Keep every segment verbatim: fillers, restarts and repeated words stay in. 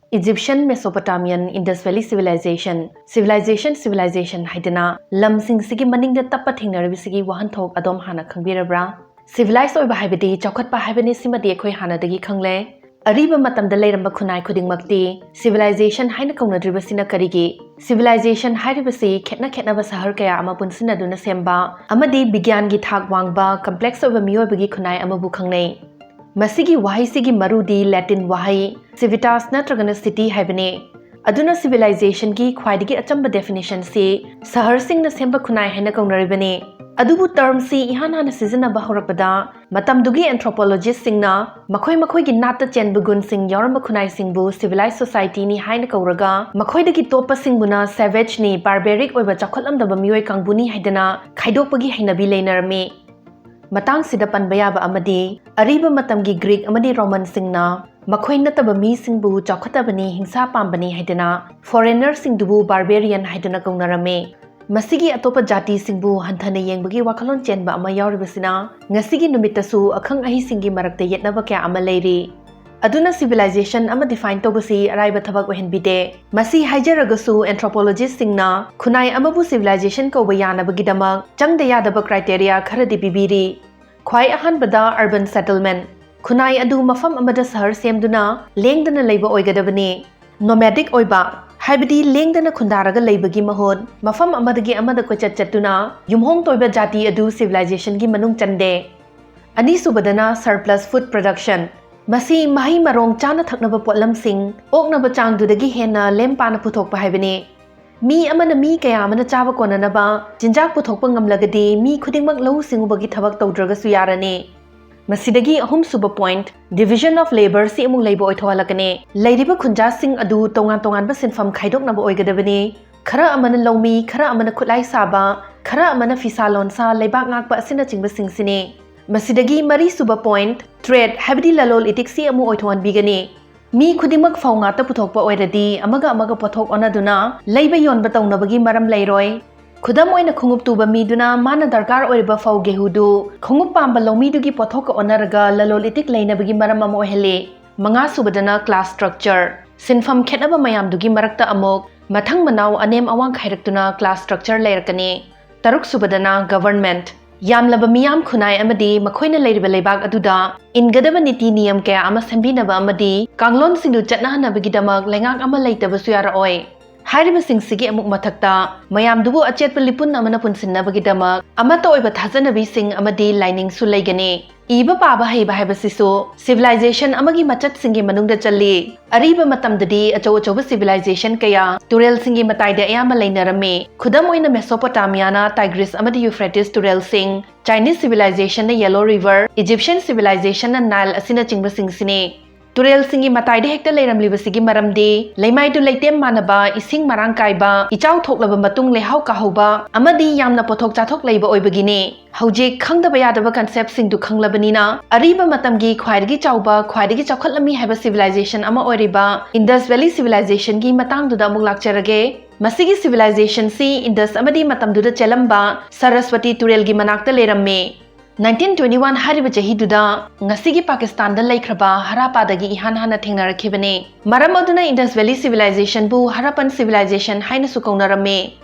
Egyptian, Mesopotamian, Indus Valley Civilization, civilization, civilization ꯍꯥꯏꯗꯅ ꯂꯝꯁꯤꯡꯁꯤꯒꯤ ꯃꯅꯤꯡꯗ ꯇꯞꯄ ꯊꯦꯡꯅꯔꯤꯕꯁꯤꯒꯤ ꯋꯥꯍꯟꯊꯣꯛ ꯑꯗꯣꯝ ꯍꯥꯟꯅ ꯈꯪꯕꯤꯔꯕ꯭ꯔꯥ? Civilized ꯑꯣꯏꯕ ꯍꯥꯏꯕꯗꯤ ꯆꯥꯎꯈꯠꯄ ꯍꯥꯏꯕꯅꯤ, ꯁꯤꯃꯗꯤ ꯑꯩꯈꯣꯏ ꯍꯥꯟꯅꯗꯒꯤ ꯈꯪꯂꯦ꯫ ꯑꯔꯤꯕ ꯃꯇꯝꯗ ꯂꯩꯔꯝꯕ ꯈꯨꯟꯅꯥꯏ ꯈꯨꯗꯤꯡꯃꯛꯇꯤ civilization ꯍꯥꯏꯅ ꯀꯧꯅꯗ꯭ꯔꯤꯕꯁꯤꯅ ꯀꯔꯤꯒꯤ? Civilization ꯍꯥꯏꯔꯤꯕꯁꯤ ꯈꯦꯠꯅ ꯈꯦꯠꯅꯕ ꯁꯍꯔ ꯀꯌꯥ ꯑꯃ ꯄꯨꯟꯁꯤꯟꯅꯗꯨꯅ ꯁꯦꯝꯕ ꯑꯃꯗꯤ ꯕꯤꯒ꯭ꯌꯥꯟꯒꯤ ꯊꯥꯛ ꯋꯥꯡꯕ complex ꯑꯣꯏꯕ ꯃꯤꯑꯣꯏꯕꯒꯤ ꯈꯨꯟꯅꯥꯏ ꯑꯃꯕꯨ ꯈꯪꯅꯩ꯫ ꯃꯁꯤꯒꯤ ꯋꯥꯍꯩꯁꯤꯒꯤ ꯃꯔꯨꯗꯤ Latin ꯋꯥꯍꯩ civitas ꯅꯠꯇ꯭ꯔꯒꯅ city ꯍꯥꯏꯕꯅꯤ꯫ ꯑꯗꯨꯅ civilizationꯒꯤ ꯈ꯭ꯋꯥꯏꯗꯒꯤ ꯑꯆꯝꯕ definitionꯁꯤ ꯁꯍꯔꯁꯤꯡꯅ ꯁꯦꯝꯕ ꯈꯨꯟꯅꯥꯏ ꯍꯥꯏꯅ ꯀꯧꯅꯔꯤꯕꯅꯤ꯫ ꯑꯗꯨꯕꯨ termꯁꯤ ꯏꯍꯥꯟ ꯍꯥꯟꯅ ꯁꯤꯖꯤꯟꯅꯕ ꯍꯧꯔꯛꯄꯗ ꯃꯇꯝꯗꯨꯒꯤ anthropologistꯁꯤꯡꯅ ꯃꯈꯣꯏ ꯃꯈꯣꯏꯒꯤ ꯅꯥꯠꯇ ꯆꯦꯟꯕ ꯒꯨꯟꯁꯤꯡ ꯌꯥꯎꯔꯝꯕ ꯈꯨꯟꯅꯥꯏꯁꯤꯡꯕꯨ civilized societyꯅꯤ ꯍꯥꯏꯅ ꯀꯧꯔꯒ, ꯃꯈꯣꯏꯗꯒꯤ ꯇꯣꯞꯄꯁꯤꯡꯕꯨꯅ savageꯅꯤ, barbaric ꯑꯣꯏꯕ ꯆꯥꯎꯈꯠꯂꯝꯗꯕ ꯃꯤꯑꯣꯏ ꯀꯥꯡꯕꯨꯅꯤ ꯍꯥꯏꯗꯅ ꯈꯥꯏꯗꯣꯛꯄꯒꯤ ꯍꯩꯅꯕꯤ ꯂꯩꯅꯔꯝꯃꯤ꯫ ꯃꯇꯥꯡꯁꯤꯗ ꯄꯟꯕ ꯌꯥꯕ ꯑꯃꯗꯤ, ꯑꯔꯤꯕ ꯃꯇꯝꯒꯤ Greek ꯑꯃꯗꯤ Romanꯁꯤꯡꯅ ꯃꯈꯣꯏ ꯅꯠꯇꯕ ꯃꯤꯁꯤꯡꯕꯨ ꯆꯥꯎꯈꯠꯇꯕꯅꯤ, ꯍꯤꯡꯁꯥ ꯄꯥꯝꯕꯅꯤ ꯍꯥꯏꯗꯅ foreignerꯁꯤꯡꯗꯨꯕꯨ barbarian ꯍꯥꯏꯗꯅ ꯀꯧꯅꯔꯝꯃꯤ꯫ ꯃꯁꯤꯒꯤ ꯑꯇꯣꯞꯄ ꯖꯥꯇꯤꯁꯤꯡꯕꯨ ꯍꯟꯊꯅ ꯌꯦꯡꯕꯒꯤ ꯋꯥꯈꯜꯂꯣꯟ ꯆꯦꯟꯕ ꯑꯃ ꯌꯥꯎꯔꯤꯕꯁꯤꯅ ꯉꯁꯤꯒꯤ ꯅꯨꯃꯤꯠꯇꯁꯨ ꯑꯈꯪ ꯑꯍꯩꯁꯤꯡꯒꯤ ꯃꯔꯛꯇ ꯌꯦꯠꯅꯕ ꯀꯌꯥ ꯑꯃ ꯂꯩꯔꯤ꯫ ꯑꯗꯨꯅ civilization ꯑꯃ define ꯇꯧꯕꯁꯤ ꯑꯔꯥꯏꯕ ꯊꯕꯛ ꯑꯣꯏꯍꯟꯕꯤꯗꯦ꯫ ꯃꯁꯤ ꯍꯥꯏꯖꯔꯒꯁꯨ anthropologistꯁꯤꯡꯅ ꯈꯨꯟꯅꯥꯏ ꯑꯃꯕꯨ civilization ꯀꯧꯕ ꯌꯥꯅꯕꯒꯤꯗꯃꯛ ꯆꯪꯗ ꯌꯥꯗꯕ criteria ꯈꯔꯗꯤ ꯄꯤꯕꯤꯔꯤ꯫ ꯈ꯭ꯋꯥꯏ ꯑꯍꯥꯟꯕꯗ urban settlement꯫ ꯈꯨꯟꯅꯥꯏ ꯑꯗꯨ ꯃꯐꯝ ꯑꯃꯗ ꯁꯍꯔ ꯁꯦꯝꯗꯨꯅ ꯂꯦꯡꯗꯅ ꯂꯩꯕ ꯑꯣꯏꯒꯗꯕꯅꯤ꯫ Nomadic ꯑꯣꯏꯕ, ꯍꯥꯏꯕꯗꯤ ꯂꯦꯡꯗꯅ ꯈꯨꯟꯗꯥꯔꯒ ꯂꯩꯕꯒꯤ ꯃꯍꯨꯠ ꯃꯐꯝ ꯑꯃꯗꯒꯤ ꯑꯃꯗ ꯀꯣꯏꯆꯠ ꯆꯠꯇꯨꯅ ꯌꯨꯝꯍꯣꯡ ꯇꯣꯏꯕ ꯖꯥꯇꯤ ꯑꯗꯨ civilizationꯒꯤ ꯃꯅꯨꯡ ꯆꯟꯗꯦ꯫ ꯑꯅꯤꯁꯨꯕꯗꯅ surplus food production꯫ ꯃꯁꯤ ꯃꯍꯩ ꯃꯔꯣꯡ, ꯆꯥꯅ ꯊꯛꯅꯕ ꯄꯣꯠꯂꯝꯁꯤꯡ ꯑꯣꯛꯅꯕ ꯆꯥꯡꯗꯨꯗꯒꯤ ꯍꯦꯟꯅ ꯂꯦꯝ ꯄꯥꯅ ꯄꯨꯊꯣꯛꯄ ꯍꯥꯏꯕꯅꯤ꯫ ꯃꯤ ꯑꯃꯅ ꯃꯤ ꯀꯌꯥ ꯑꯃꯅ ꯆꯥꯕ ꯀꯣꯟꯅꯅꯕ ꯆꯤꯟꯖꯥꯛ ꯄꯨꯊꯣꯛꯄ ꯉꯝꯂꯒꯗꯤ ꯃꯤ ꯈꯨꯗꯤꯡꯃꯛ ꯂꯧꯎ ꯁꯤꯡꯎꯕꯒꯤ ꯊꯕꯛ ꯇꯧꯗ꯭ꯔꯒꯁꯨ ꯌꯥꯔꯅꯤ꯫ ꯃꯁꯤꯗꯒꯤ ꯑꯍꯨꯝꯁꯨꯕ point, division of labourꯁꯤ ꯑꯃꯨꯛ ꯂꯩꯕ ꯑꯣꯏꯊꯣꯛꯍꯜꯂꯛꯀꯅꯤ꯫ ꯂꯩꯔꯤꯕ ꯈꯨꯟꯖꯥꯁꯤꯡ ꯑꯗꯨ ꯇꯣꯉꯥꯟ ꯇꯣꯉꯥꯟꯕ ꯁꯤꯟꯐꯝ ꯈꯥꯏꯗꯣꯛꯅꯕ ꯑꯣꯏꯒꯗꯕꯅꯤ꯫ ꯈꯔ ꯑꯃꯅ ꯂꯧꯃꯤ, ꯈꯔ ꯑꯃꯅ ꯈꯨꯠꯂꯥꯏ ꯁꯥꯕ, ꯈꯔ ꯑꯃꯅ ꯐꯤꯁꯥ ꯂꯣꯟꯁꯥ, ꯂꯩꯕꯥꯛ ꯉꯥꯛꯄ ꯑꯁꯤꯅꯆꯤꯡꯕꯁꯤꯡꯁꯤꯅꯤ꯫ ꯃꯁꯤꯗꯒꯤ ꯃꯔꯤꯁꯨꯕ point, trade ꯍꯥꯏꯕꯗꯤ ꯂꯂꯣꯜ ꯏꯇꯤꯛꯁꯤ ꯑꯃꯨꯛ ꯑꯣꯏꯊꯣꯛꯍꯟꯕꯤꯒꯅꯤ꯫ ꯃꯤ ꯈꯨꯗꯤꯡꯃꯛ ꯐꯧ ꯉꯥꯛꯇ ꯄꯨꯊꯣꯛꯄ ꯑꯣꯏꯔꯗꯤ ꯑꯃꯒ ꯑꯃꯒ ꯄꯣꯠꯊꯣꯛ ꯑꯣꯟꯅꯗꯨꯅ ꯂꯩꯕ ꯌꯣꯟꯕ ꯇꯧꯅꯕꯒꯤ ꯃꯔꯝ ꯂꯩꯔꯣꯏ꯫ ꯈꯨꯗꯝ ꯑꯣꯏꯅ, ꯈꯣꯡꯎꯞ ꯇꯨꯕ ꯃꯤꯗꯨꯅ ꯃꯥꯅ ꯗꯔꯀꯥꯔ ꯑꯣꯏꯔꯤꯕ ꯐꯧ ꯒꯦꯍꯨꯗꯨ ꯈꯣꯡꯎꯞ ꯄꯥꯝꯕ ꯂꯧꯃꯤꯗꯨꯒꯤ ꯄꯣꯠꯊꯣꯛꯀ ꯑꯣꯟꯅꯔꯒ ꯂꯂꯣꯜ ꯏꯇꯤꯛ ꯂꯩꯅꯕꯒꯤ ꯃꯔꯝ ꯑꯃ ꯑꯣꯏꯍꯜꯂꯤ꯫ ꯃꯉꯥꯁꯨꯕꯗꯅ class structure꯫ ꯁꯤꯟꯐꯝ ꯈꯦꯠꯅꯕ ꯃꯌꯥꯝꯗꯨꯒꯤ ꯃꯔꯛꯇ ꯑꯃꯨꯛ ꯃꯊꯪ ꯃꯅꯥꯎ ꯑꯅꯦꯝ ꯑꯋꯥꯡ ꯈꯥꯏꯔꯛꯇꯨꯅ class structure ꯂꯩꯔꯛꯀꯅꯤ꯫ ꯇꯔꯨꯛꯁꯨꯕꯗꯅ government꯫ ꯌꯥꯝꯂꯕ ꯃꯤꯌꯥꯝ ꯈꯨꯟꯅꯥꯏ ꯑꯃꯗꯤ ꯃꯈꯣꯏꯅ ꯂꯩꯔꯤꯕ ꯂꯩꯕꯥꯛ ꯑꯗꯨꯗ ꯏꯟꯒꯗꯕ ꯅꯤꯇꯤ ꯅꯤꯌꯝ ꯀꯌꯥ ꯑꯃ ꯁꯦꯝꯕꯤꯅꯕ ꯑꯃꯗꯤ ꯀꯥꯡꯂꯣꯟꯁꯤꯡꯗꯨ ꯆꯠꯅꯍꯟꯅꯕꯒꯤꯗꯃꯛ ꯂꯩꯉꯥꯛ ꯑꯃ ꯂꯩꯇꯕꯁꯨ ꯌꯥꯔꯛꯑꯣꯏ꯫ ꯍꯥꯏꯔꯤꯕꯁꯤꯡꯁꯤꯒꯤ ꯑꯃꯨꯛ ꯃꯊꯛꯇ ꯃꯌꯥꯝꯗꯨꯕꯨ ꯑꯆꯦꯠꯄ ꯂꯤꯄꯨꯟ ꯑꯃꯅ ꯄꯨꯟꯁꯤꯟꯅꯕꯒꯤꯗꯃꯛ ꯑꯃꯠꯇ ꯑꯣꯏꯕ ꯊꯥꯖꯅꯕꯤꯁꯤꯡ ꯑꯃꯗꯤ ꯂꯥꯏꯅꯤꯡꯁꯨ ꯂꯩꯒꯅꯤ꯫ ꯏꯕ ꯄꯥꯕ ꯍꯩꯕ ꯍꯥꯏꯕꯁꯤꯁꯨ civilization ꯑꯃꯒꯤ ꯃꯆꯠꯁꯤꯡꯒꯤ ꯃꯅꯨꯡꯗ ꯆꯜꯂꯤ꯫ ꯑꯔꯤꯕ ꯃꯇꯝꯗꯗꯤ ꯑꯆꯧ ꯑꯆꯧꯕ civilization ꯀꯌꯥ ꯇꯨꯔꯦꯜꯁꯤꯡꯒꯤ ꯃꯇꯥꯏꯗ ꯑꯌꯥꯝꯕ ꯂꯩꯅꯔꯝꯃꯤ꯫ ꯈꯨꯗꯝ ꯑꯣꯏꯅ Mesopotamiaꯅ Tigris ꯑꯃꯗꯤ Euphrates ꯇꯨꯔꯦꯜꯁꯤꯡ, Chinese civilizationꯅ Yellow River, Egyptian civilizationꯅ Nile ꯑꯁꯤꯅꯆꯤꯡꯕꯁꯤꯡꯁꯤꯅꯤ꯫ ꯇꯨꯔꯦꯜꯁꯤꯡꯒꯤ ꯃꯇꯥꯏꯗ ꯍꯦꯛꯇ ꯂꯩꯔꯝꯂꯤꯕꯁꯤꯒꯤ ꯃꯔꯝꯗꯤ ꯂꯩꯃꯥꯏꯗꯨ ꯂꯩꯇꯦꯝ ꯃꯥꯟꯅꯕ, ꯏꯁꯤꯡ ꯃꯔꯥꯡ ꯀꯥꯏꯕ, ꯏꯆꯥꯎ ꯊꯣꯛꯂꯕ ꯃꯇꯨꯡ ꯂꯩꯍꯥꯎ ꯀꯥꯍꯧꯕ ꯑꯃꯗꯤ ꯌꯥꯝꯅ ꯄꯣꯠꯊꯣꯛ ꯆꯥꯊꯣꯛ ꯂꯩꯕ ꯑꯣꯏꯕꯒꯤꯅꯤ꯫ ꯍꯧꯖꯤꯛ ꯈꯪꯗꯕ ꯌꯥꯗꯕ conceptꯁꯤꯡꯗꯨ ꯈꯪꯂꯕꯅꯤꯅ ꯑꯔꯤꯕ ꯃꯇꯝꯒꯤ ꯈ꯭ꯋꯥꯏꯗꯒꯤ ꯆꯥꯎꯕ, ꯈ꯭ꯋꯥꯏꯗꯒꯤ ꯆꯥꯎꯈꯠꯂꯝꯃꯤ ꯍꯥꯏꯕ civilization ꯑꯃ ꯑꯣꯏꯔꯤꯕ Indus Valley civilizationꯒꯤ ꯃꯇꯥꯡꯗꯨꯗ ꯑꯃꯨꯛ ꯂꯥꯛꯆꯔꯒꯦ꯫ ꯃꯁꯤꯒꯤ civilizationꯁꯤ Indus ꯑꯃꯗꯤ ꯃꯇꯝꯗꯨꯗ ꯆꯦꯜꯂꯝꯕ ꯁꯔꯁꯋꯇꯤ ꯇꯨꯔꯦꯜꯒꯤ ꯃꯅꯥꯛꯇ ꯂꯩꯔꯝꯃꯤ꯫ Nineteen twenty one ꯍꯥꯏꯔꯤꯕ ꯆꯍꯤꯗꯨꯗ ꯉꯁꯤꯒꯤ ꯄꯥꯀꯤꯁꯇꯥꯟꯗ ꯂꯩꯈ꯭ꯔꯕ ꯍꯔꯥꯄꯥꯗꯒꯤ ꯏꯍꯥꯟ ꯍꯥꯟꯅ ꯊꯦꯡꯅꯔꯛꯈꯤꯕꯅꯤ꯫ ꯃꯔꯝ ꯑꯗꯨꯅ Indus Valley civilizationꯕꯨ Harappan civilizationꯍꯥꯏꯅꯁꯨ ꯀꯧꯅꯔꯝꯃꯤ꯫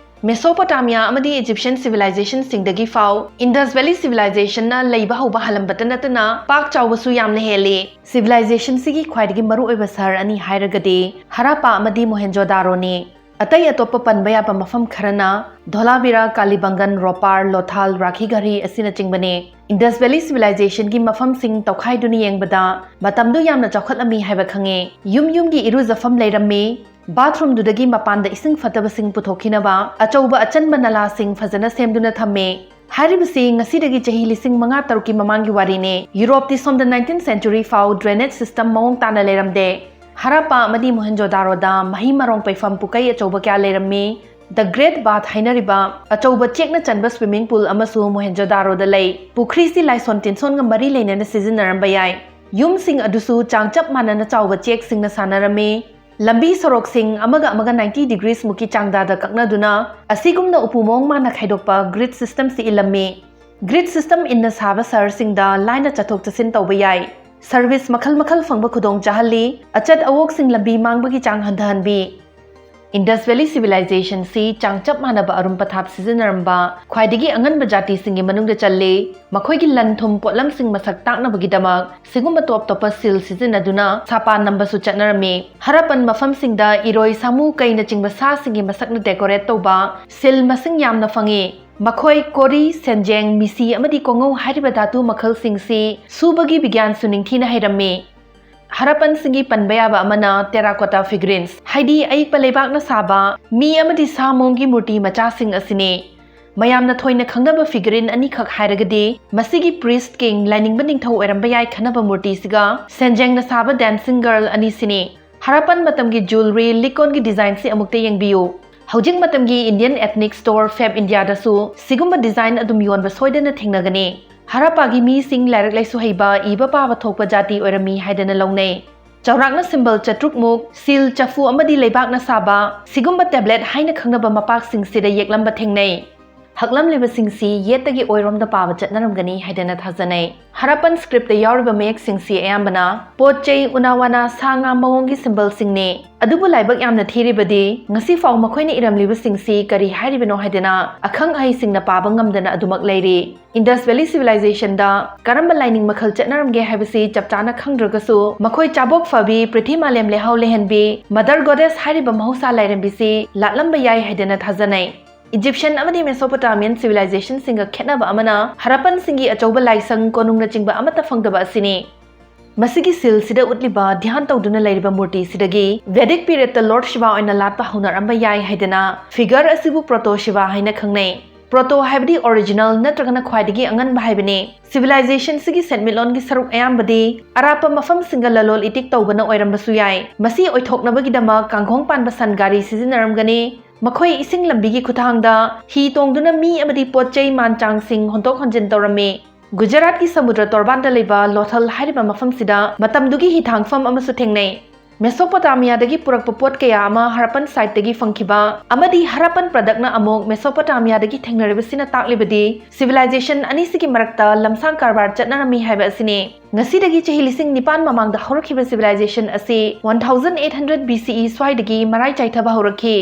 Mesopotamia ꯑꯃꯗꯤ Egyptian civilizationꯁꯤꯡꯗꯒꯤ ꯐꯥꯎ Indus Valley civilizationꯅ ꯂꯩꯕ ꯍꯧꯕ ꯍꯥꯜꯂꯝꯕꯇ ꯅꯠꯇꯅ ꯄꯥꯛ ꯆꯥꯎꯕꯁꯨ ꯌꯥꯝꯅ ꯍꯦꯜꯂꯤ꯫ Civilizationꯁꯤꯒꯤ ꯈ꯭ꯋꯥꯏꯗꯒꯤ ꯃꯔꯨꯑꯣꯏꯕ ꯁꯍꯔ ꯑꯅꯤ ꯍꯥꯏꯔꯒꯗꯤ ꯍꯔꯥꯄꯥ ꯑꯃꯗꯤ ꯃꯣꯍꯦꯟꯖꯣꯗꯥꯔꯣꯅꯤ꯫ ꯑꯇꯩ ꯑꯇꯣꯞꯄ ꯄꯟꯕ ꯌꯥꯕ ꯃꯐꯝ ꯈꯔꯅ ꯙꯣꯂꯥꯚꯤꯔꯥ, ꯀꯥꯂꯤꯕꯪꯒꯟ, ꯔꯣꯄꯥꯔ, ꯂꯣꯊꯥꯜ, ꯔꯥꯈꯤꯘꯔꯤ ꯑꯁꯤꯅꯆꯤꯡꯕꯅꯤ꯫ Indus Valley civilizationꯒꯤ ꯃꯐꯝꯁꯤꯡ ꯇꯧꯈꯥꯏꯗꯨꯅ ꯌꯦꯡꯕꯗ ꯃꯇꯝꯗꯨ ꯌꯥꯝꯅ ꯆꯥꯎꯈꯠꯂꯝꯃꯤ ꯍꯥꯏꯕ ꯈꯪꯉꯤ꯫ ꯌꯨꯝ ꯌꯨꯝꯒꯤ ꯏꯔꯨꯖꯐꯝ ꯂꯩꯔꯝꯃꯤ꯫ Bathroomꯗꯨꯗꯒꯤ ꯃꯄꯥꯟꯗ ꯏꯁꯤꯡ ꯐꯠꯇꯕꯁꯤꯡ ꯄꯨꯊꯣꯛꯈꯤꯅꯕ ꯑꯆꯧꯕ ꯑꯆꯟꯕ ꯅꯂꯥꯁꯤꯡ ꯐꯖꯅ ꯁꯦꯝꯗꯨꯅ ꯊꯝꯃꯤ꯫ ꯍꯥꯏꯔꯤꯕꯁꯤ ꯉꯁꯤꯗꯒꯤ ꯆꯍꯤ ꯂꯤꯁꯤꯡ ꯃꯉꯥ ꯇꯔꯨꯛꯀꯤ ꯃꯃꯥꯡꯒꯤ ꯋꯥꯔꯤꯅꯤ꯫ ꯌꯨꯔꯣꯞꯇꯤ ꯁꯣꯝꯗ nineteenth century ꯐꯥꯎ drainage system ꯃꯑꯣꯡ ꯇꯥꯅ ꯂꯩꯔꯝꯗꯦ꯫ ꯍꯔꯥꯄꯥ ꯑꯃꯗꯤ ꯃꯣꯍꯦꯟꯖꯣꯗꯥꯔꯣꯗ ꯃꯍꯩ ꯃꯔꯣꯡ ꯄꯩꯐꯝ ꯄꯨꯀꯩ ꯑꯆꯧꯕ ꯀꯌꯥ ꯂꯩꯔꯝꯃꯤ꯫ The Great Bath ꯍꯥꯏꯅꯔꯤꯕ ꯑꯆꯧꯕ ꯆꯦꯛꯅ ꯆꯟꯕ swimming pool ꯑꯃꯁꯨ ꯃꯣꯍꯦꯟꯖꯣꯗꯥꯔꯣꯗ ꯂꯩ꯫ ꯄꯨꯈ꯭ꯔꯤꯁꯤ ꯂꯥꯏꯁꯣꯟ ꯇꯤꯟꯁꯣꯟꯒ ꯃꯔꯤ ꯂꯩꯅꯅ ꯁꯤꯖꯤꯟꯅꯔꯝꯕ ꯌꯥꯏ꯫ ꯌꯨꯝꯁꯤꯡ ꯑꯗꯨꯁꯨ ꯆꯥꯡ ꯆꯞ ꯃꯥꯟꯅꯅ ꯆꯥꯎꯕ ꯆꯦꯛꯁꯤꯡꯅ ꯁꯥꯟꯅꯔꯝꯃꯤ꯫ ꯂꯝꯕꯤ ꯁꯣꯔꯣꯛꯁꯤꯡ ꯑꯃꯒ ꯑꯃꯒ ninety degrees ꯃꯨꯛꯀꯤ ꯆꯥꯡꯗꯥꯗ ꯀꯛꯅꯗꯨꯅ ꯑꯁꯤꯒꯨꯝꯅ ꯎꯄꯨ ꯃꯑꯣꯡ ꯃꯥꯟꯅ ꯈꯥꯏꯗꯣꯛꯄ grid systemꯁꯤ ꯏꯜꯂꯝꯃꯤ꯫ Grid system ꯏꯟꯅ ꯁꯥꯕ ꯁꯍꯔꯁꯤꯡꯗ ꯂꯥꯏꯅ ꯆꯠꯊꯣꯛ ꯆꯠꯁꯤꯟ ꯇꯧꯕ ꯌꯥꯏ꯫ ꯁꯔꯚꯤꯁ ꯃꯈꯜ ꯃꯈꯜ ꯐꯪꯕ ꯈꯨꯗꯣꯡ ꯆꯥꯍꯜꯂꯤ꯫ ꯑꯆꯠ ꯑꯋꯣꯛꯁꯤꯡ ꯂꯝꯕꯤ ꯃꯥꯡꯕꯒꯤ ꯆꯥꯡ ꯍꯟꯊꯍꯟꯕꯤ꯫ Indus Valley Civilizationꯁꯤ ꯆꯥꯡꯆꯞ ꯃꯥꯟꯅꯕ ꯑꯔꯨꯝ ꯄꯊꯥꯞ ꯁꯤꯖꯤꯟꯅꯔꯝꯕ ꯈ꯭ꯋꯥꯏꯗꯒꯤ ꯑꯉꯟꯕ ꯖꯥꯇꯤꯁꯤꯡꯒꯤ ꯃꯅꯨꯡꯗ ꯆꯜꯂꯤ꯫ ꯃꯈꯣꯏꯒꯤ ꯂꯟ ꯊꯨꯝ ꯄꯣꯠꯂꯝꯁꯤꯡ ꯃꯁꯛ ꯇꯥꯛꯅꯕꯒꯤꯗꯃꯛ ꯁꯤꯒꯨꯝꯕ ꯇꯣꯞ ꯇꯣꯞꯄ ꯁꯤꯜ ꯁꯤꯖꯤꯟꯅꯗꯨꯅ ꯁꯥꯄꯥꯟ ꯅꯝꯕꯁꯨ ꯆꯠꯅꯔꯝꯃꯤ꯫ ꯍꯔꯞꯄꯟ ꯃꯐꯝꯁꯤꯡꯗ ꯏꯔꯣꯏ, ꯁꯥꯃꯨ, ꯀꯩꯅꯆꯤꯡꯕ ꯁꯥꯁꯤꯡꯒꯤ ꯃꯁꯛꯅ decorate ꯇꯧꯕ ꯁꯤꯜ ꯃꯁꯤꯡ ꯌꯥꯝꯅ ꯐꯪꯉꯤ꯫ ꯃꯈꯣꯏ ꯀꯣꯔꯤ, ꯁꯦꯟꯖꯦꯡ, ꯃꯤꯁꯤ ꯑꯃꯗꯤ ꯀꯣꯉꯧ ꯍꯥꯏꯔꯤꯕ ꯙꯥꯇꯨ ꯃꯈꯜꯁꯤꯡꯁꯤ ꯁꯨꯕꯒꯤ ꯕꯤꯒ꯭ꯌꯥꯟꯁꯨ ꯅꯤꯡꯊꯤꯅ ꯍꯩꯔꯝꯃꯤ꯫ ꯍꯔꯞꯄꯟꯁꯤꯡꯒꯤ ꯄꯟꯕ ꯌꯥꯕ ꯑꯃꯅ terracotta figurines, ꯍꯥꯏꯗꯤ ꯑꯏꯛꯄ ꯂꯩꯕꯥꯛꯅ ꯁꯥꯕ ꯃꯤ ꯑꯃꯗꯤ ꯁꯥ ꯃꯑꯣꯡꯒꯤ ꯃꯨꯔꯇꯤ ꯃꯆꯥꯁꯤꯡ ꯑꯁꯤꯅꯤ꯫ ꯃꯌꯥꯝꯅ ꯊꯣꯏꯅ ꯈꯪꯅꯕ figurine ꯑꯅꯤꯈꯛ ꯍꯥꯏꯔꯒꯗꯤ, ꯃꯁꯤꯒꯤ priest king, ꯂꯥꯏꯅꯤꯡꯕ ꯅꯤꯡꯊꯧ ꯑꯣꯏꯔꯝꯕ ꯌꯥꯏ ꯈꯟꯅꯕ ꯃꯨꯔꯇꯤꯁꯤꯒ ꯁꯦꯟꯖꯦꯡꯅ ꯁꯥꯕ dancing girl ꯑꯅꯤꯁꯤꯅꯤ꯫ ꯍꯔꯞꯄꯟ ꯃꯇꯝꯒꯤ jewellery, ꯂꯤꯛꯀꯣꯟꯒꯤ designꯁꯤ ꯑꯃꯨꯛꯇ ꯌꯦꯡꯕꯤꯌꯨ꯫ ꯍꯧꯖꯤꯛ ꯃꯇꯝꯒꯤ Indian Ethnic Store, Fab Indiaꯗꯁꯨ ꯁꯤꯒꯨꯝꯕ design ꯑꯗꯨꯝ ꯌꯣꯟꯕ ꯁꯣꯏꯗꯅ ꯊꯦꯡꯅꯒꯅꯤ꯫ ꯍꯔꯞꯄꯥꯒꯤ ꯃꯤꯁꯤꯡ ꯂꯥꯏꯔꯤꯛ ꯂꯥꯏꯁꯨ ꯍꯩꯕ, ꯏꯕ ꯄꯥꯕ ꯊꯣꯛꯄ ꯖꯥꯇꯤ ꯑꯣꯏꯔꯝꯃꯤ ꯍꯥꯏꯗꯅ ꯂꯧꯅꯩ꯫ ꯆꯥꯎꯔꯥꯛꯅ symbol ꯆꯥꯇ꯭ꯔꯨꯛꯃꯨꯛ ꯁꯤꯜ, ꯆꯐꯨ ꯑꯃꯗꯤ ꯂꯩꯕꯥꯛꯅ ꯁꯥꯕ ꯁꯤꯒꯨꯝꯕ tablet ꯍꯥꯏꯅ ꯈꯪꯅꯕ ꯃꯄꯥꯛꯁꯤꯡꯁꯤꯗ ꯌꯦꯛꯂꯝꯕ ꯊꯦꯡꯅꯩ꯫ ꯍꯛꯂꯝꯂꯤꯕꯁꯤꯡꯁꯤ ꯌꯦꯠꯇꯒꯤ ꯑꯣꯏꯔꯣꯝꯗ ꯄꯥꯕ ꯆꯠꯅꯔꯝꯒꯅꯤ ꯍꯥꯏꯗꯅ ꯊꯥꯖꯅꯩ꯫ ꯍꯔꯞꯄꯟ scriptꯇ ꯌꯥꯎꯔꯤꯕ ꯃꯌꯦꯛꯁꯤꯡꯁꯤ ꯑꯌꯥꯝꯕꯅ ꯄꯣꯠ ꯆꯩ, ꯎꯅꯥ ꯋꯥꯅꯥ, ꯁꯥ ꯉꯥ ꯃꯑꯣꯡꯒꯤ symbolꯁꯤꯡꯅꯤ꯫ ꯑꯗꯨꯕꯨ ꯂꯥꯏꯕꯛ ꯌꯥꯝꯅ ꯊꯤꯔꯤꯕꯗꯤ, ꯉꯁꯤ ꯐꯥꯎ ꯃꯈꯣꯏꯅ ꯏꯔꯝꯂꯤꯕꯁꯤꯡꯁꯤ ꯀꯔꯤ ꯍꯥꯏꯔꯤꯕꯅꯣ ꯍꯥꯏꯗꯅ ꯑꯈꯪ ꯑꯍꯩꯁꯤꯡꯅ ꯄꯥꯕ ꯉꯝꯗꯅ ꯑꯗꯨꯃꯛ ꯂꯩꯔꯤ꯫ Indus Valley Civilizationꯗ ꯀꯔꯝꯕ ꯂꯥꯏꯅꯤꯡ ꯃꯈꯜ ꯆꯠꯅꯔꯝꯒꯦ ꯍꯥꯏꯕꯁꯤ ꯆꯞ ꯆꯥꯅ ꯈꯪꯗ꯭ꯔꯒꯁꯨ, ꯃꯈꯣꯏ ꯆꯥꯕꯣꯛ ꯐꯕꯤ, ꯄ꯭ꯔꯤꯊꯤ ꯃꯥꯂꯦꯝ ꯂꯩꯍꯥꯎ ꯂꯩꯍꯟꯕꯤ, Mother Goddess ꯍꯥꯏꯔꯤꯕ ꯃꯍꯧꯁꯥ ꯂꯥꯏꯔꯦꯝꯕꯤꯁꯤ ꯂꯥꯠꯂꯝꯕ ꯌꯥꯏ ꯍꯥꯏꯗꯅ ꯊꯥꯖꯅꯩ꯫ Egyptian ꯑꯃꯗꯤ Mesopotamian civilizationꯁꯤꯡꯒ ꯈꯦꯠꯅꯕ ꯑꯃꯅ, ꯍꯔꯞꯄꯟꯁꯤꯡꯒꯤ ꯑꯆꯧꯕ ꯂꯥꯏꯁꯪ, ꯀꯣꯅꯨꯡꯅꯆꯤꯡꯕ ꯑꯃꯠꯇ ꯐꯪꯗꯕ ꯑꯁꯤꯅꯤ꯫ ꯃꯁꯤꯒꯤ ꯁꯤꯜꯁꯤꯗ ꯎꯠꯂꯤꯕ ꯙ꯭ꯌꯥꯟ ꯇꯧꯗꯨꯅ ꯂꯩꯔꯤꯕ ꯃꯨꯔꯇꯤꯁꯤꯗꯒꯤ Vedic periodꯇ Lord Shiva ꯑꯣꯏꯅ ꯂꯥꯠꯄ ꯍꯧꯅꯔꯝꯕ ꯌꯥꯏ ꯍꯥꯏꯗꯅ figure ꯑꯁꯤꯕꯨ Proto Shiva ꯍꯥꯏꯅ ꯈꯪꯅꯩ꯫ Proto ꯍꯥꯏꯕꯗꯤ original ꯅꯠꯇ꯭ꯔꯒꯅ ꯈ꯭ꯋꯥꯏꯗꯒꯤ ꯑꯉꯟꯕ ꯍꯥꯏꯕꯅꯤ꯫ Civilizationꯁꯤꯒꯤ ꯁꯦꯟꯃꯤꯠꯂꯣꯟꯒꯤ ꯁꯔꯨꯛ ꯑꯌꯥꯝꯕꯗꯤ ꯑꯔꯥꯞꯄ ꯃꯐꯝꯁꯤꯡꯒ ꯂꯂꯣꯟ ꯏꯇꯤꯛ ꯇꯧꯕꯅ ꯑꯣꯏꯔꯝꯕꯁꯨ ꯌꯥꯏ꯫ ꯃꯁꯤ ꯑꯣꯏꯊꯣꯛꯅꯕꯒꯤꯗꯃꯛ ꯀꯥꯡꯈꯣꯡ ꯄꯥꯟꯕ ꯁꯟ ꯒꯥꯔꯤ ꯁꯤꯖꯤꯟꯅꯔꯝꯒꯅꯤ꯫ ꯃꯈꯣꯏ ꯏꯁꯤꯡ ꯂꯝꯕꯤꯒꯤ ꯈꯨꯠꯊꯥꯡꯗ ꯍꯤ ꯇꯣꯡꯗꯨꯅ ꯃꯤ ꯑꯃꯗꯤ ꯄꯣꯠ ꯆꯩ ꯃꯥꯟ ꯆꯥꯡꯁꯤꯡ ꯍꯣꯟꯗꯣꯛ ꯍꯣꯟꯖꯤꯟ ꯇꯧꯔꯝꯃꯤ꯫ ꯒꯨꯖꯔꯥꯠꯀꯤ ꯁꯃꯨꯗ꯭ꯔ ꯇꯣꯔꯕꯥꯟꯗ ꯂꯩꯕ ꯂꯣꯊꯜ ꯍꯥꯏꯔꯤꯕ ꯃꯐꯝꯁꯤꯗ ꯃꯇꯝꯗꯨꯒꯤ ꯍꯤꯊꯥꯡꯐꯝ ꯑꯃꯁꯨ ꯊꯦꯡꯅꯩ꯫ ꯃꯦꯁꯣꯄꯣꯇꯥꯃꯤꯌꯥꯗꯒꯤ ꯄꯨꯔꯛꯄ ꯄꯣꯠ ꯀꯌꯥ ꯑꯃ ꯍꯔꯞꯄꯟ ꯁꯥꯏꯠꯇꯒꯤ ꯐꯪꯈꯤꯕ ꯑꯃꯗꯤ ꯍꯔꯞꯄꯟ ꯄ꯭ꯔꯗꯛꯅ ꯑꯃꯨꯛ ꯃꯦꯁꯣꯄꯣꯇꯥꯃꯤꯌꯥꯗꯒꯤ ꯊꯦꯡꯅꯔꯤꯕꯁꯤꯅ ꯇꯥꯛꯂꯤꯕꯗꯤ ꯁꯤꯚꯤꯂꯥꯏꯖꯦꯁꯟ ꯑꯅꯤꯁꯤꯒꯤ ꯃꯔꯛꯇ ꯂꯝꯁꯥꯡ ꯀꯔꯕꯥꯔ ꯆꯠꯅꯔꯝꯃꯤ ꯍꯥꯏꯕ ꯑꯁꯤꯅꯤ꯫ ꯉꯁꯤꯗꯒꯤ ꯆꯍꯤ ꯂꯤꯁꯤꯡ ꯅꯤꯄꯥꯟ ꯃꯃꯥꯡꯗ ꯍꯧꯔꯛꯈꯤꯕ ꯁꯤꯚꯤꯂꯥꯏꯖꯦꯁꯟ ꯑꯁꯤ one thousand eight hundred B C E ꯁ꯭ꯋꯥꯏꯗꯒꯤ ꯃꯔꯥꯏ ꯆꯥꯏꯊꯕ ꯍꯧꯔꯛꯈꯤ꯫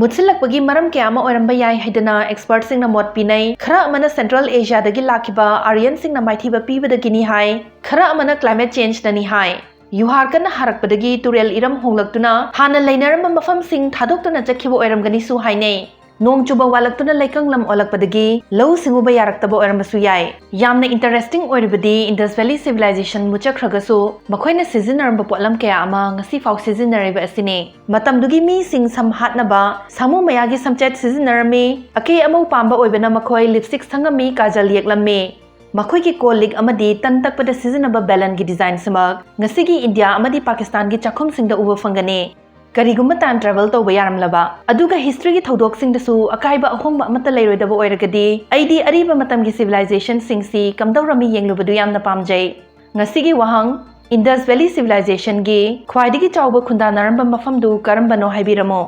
ꯃꯨꯠꯁꯤꯜꯂꯛꯄꯒꯤ ꯃꯔꯝ ꯀꯌꯥ ꯑꯃ ꯑꯣꯏꯔꯝꯕ ꯌꯥꯏ ꯍꯥꯏꯗꯅ ꯑꯦꯛꯁꯄꯔꯠꯁꯤꯡꯅ ꯃꯣꯠ ꯄꯤꯅꯩ꯫ ꯈꯔ ꯑꯃꯅ ꯁꯦꯟꯇ꯭ꯔꯦꯜ ꯑꯦꯁꯤꯌꯥꯗꯒꯤ ꯂꯥꯛꯈꯤꯕ ꯑꯥꯔꯤꯌꯟꯁꯤꯡꯅ ꯃꯥꯏꯊꯤꯕ ꯄꯤꯕꯗꯒꯤꯅꯤ ꯍꯥꯏ, ꯈꯔ ꯑꯃꯅ ꯀ꯭ꯂꯥꯏꯃꯦꯠ ꯆꯦꯟꯖꯅꯅꯤ ꯍꯥꯏ꯫ ꯌꯨꯍꯥꯔ ꯀꯟꯅ ꯍꯥꯔꯛꯄꯗꯒꯤ ꯇꯨꯔꯦꯜ ꯏꯔꯝ ꯍꯣꯡꯂꯛꯇꯨꯅ ꯍꯥꯟꯅ ꯂꯩꯅꯔꯝꯕ ꯃꯐꯝꯁꯤꯡ ꯊꯥꯗꯣꯛꯇꯨꯅ ꯆꯠꯈꯤꯕ ꯑꯣꯏꯔꯝꯒꯅꯤꯁꯨ ꯍꯥꯏꯅꯩ꯫ ꯅꯣꯡ ꯆꯨꯕ ꯋꯥꯠꯂꯛꯇꯨꯅ ꯂꯩꯀꯪ ꯂꯝ ꯑꯣꯜꯂꯛꯄꯗꯒꯤ ꯂꯧꯎ ꯁꯤꯡꯎꯕ ꯌꯥꯔꯛꯇꯕ ꯑꯣꯏꯔꯝꯕꯁꯨ ꯌꯥꯏ꯫ ꯌꯥꯝꯅ ꯏꯟꯇꯔꯦꯁꯇꯤꯡ ꯑꯣꯏꯔꯤꯕꯗꯤ ꯏꯟꯗꯁ ꯚꯦꯂꯤ ꯁꯤꯚꯤꯂꯥꯏꯖꯦꯁꯟ ꯃꯨꯠꯆꯈ꯭ꯔꯒꯁꯨ ꯃꯈꯣꯏꯅ ꯁꯤꯖꯤꯟꯅꯔꯝꯕ ꯄꯣꯠꯂꯝ ꯀꯌꯥ ꯑꯃ ꯉꯁꯤꯐꯥꯎ ꯁꯤꯖꯤꯟꯅꯔꯤꯕ ꯑꯁꯤꯅꯤ꯫ ꯃꯇꯝꯗꯨꯒꯤ ꯃꯤꯁꯤꯡ ꯁꯝ ꯍꯥꯠꯅꯕ ꯁꯥꯃꯨ ꯃꯌꯥꯒꯤ ꯁꯝꯆꯦꯠ ꯁꯤꯖꯤꯟꯅꯔꯝꯃꯤ꯫ ꯑꯀꯦ ꯑꯃꯧ ꯄꯥꯝꯕ ꯑꯣꯏꯕꯅ ꯃꯈꯣꯏ ꯂꯤꯞꯁꯇꯤꯛ ꯁꯪꯉꯝꯃꯤ, ꯀꯥꯖꯜ ꯌꯦꯛꯂꯝꯃꯤ꯫ ꯃꯈꯣꯏꯒꯤ ꯀꯣꯜ ꯂꯤꯛ ꯑꯃꯗꯤ ꯇꯟ ꯇꯛꯄꯗ ꯁꯤꯖꯤꯟꯅꯕ ꯕꯦꯂꯟꯒꯤ ꯗꯤꯖꯥꯏꯟꯁꯤꯃꯛ ꯉꯁꯤꯒꯤ ꯏꯟꯗꯤꯌꯥ ꯑꯃꯗꯤ ꯄꯥꯀꯤꯁꯇꯥꯟꯒꯤ ꯆꯥꯛꯈꯨꯝꯁꯤꯡꯗ ꯎꯕ ꯐꯪꯒꯅꯤ꯫ ꯀꯔꯤꯒꯨꯝꯕ ꯇꯥꯏꯝ ꯇ꯭ꯔꯥꯚꯦꯜ ꯇꯧꯕ ꯌꯥꯔꯝꯂꯕ, ꯑꯗꯨꯒ ꯍꯤꯁꯇ꯭ꯔꯤꯒꯤ ꯊꯧꯗꯣꯛꯁꯤꯡꯗꯁꯨ ꯑꯀꯥꯏꯕ ꯑꯍꯣꯡꯕ ꯑꯃꯠꯇ ꯂꯩꯔꯣꯏꯗꯕ ꯑꯣꯏꯔꯒꯗꯤ, ꯑꯩꯗꯤ ꯑꯔꯤꯕ ꯃꯇꯝꯒꯤ ꯁꯤꯚꯤꯂꯥꯏꯖꯦꯁꯟꯁꯤꯡꯁꯤ ꯀꯝꯗꯧꯔꯝꯃꯤ ꯌꯦꯡꯂꯨꯕꯗꯨ ꯌꯥꯝꯅ ꯄꯥꯝꯖꯩ꯫ ꯉꯁꯤꯒꯤ ꯋꯥꯍꯪ, ꯏꯟꯗꯁ ꯚꯦꯂꯤ ꯁꯤꯚꯤꯂꯥꯏꯖꯦꯁꯟꯒꯤ ꯈ꯭ꯋꯥꯏꯗꯒꯤ ꯆꯥꯎꯕ ꯈꯨꯟꯗꯥꯅꯔꯝꯕ ꯃꯐꯝꯗꯨ ꯀꯔꯝꯕꯅꯣ ꯍꯥꯏꯕꯤꯔꯝꯃꯨ꯫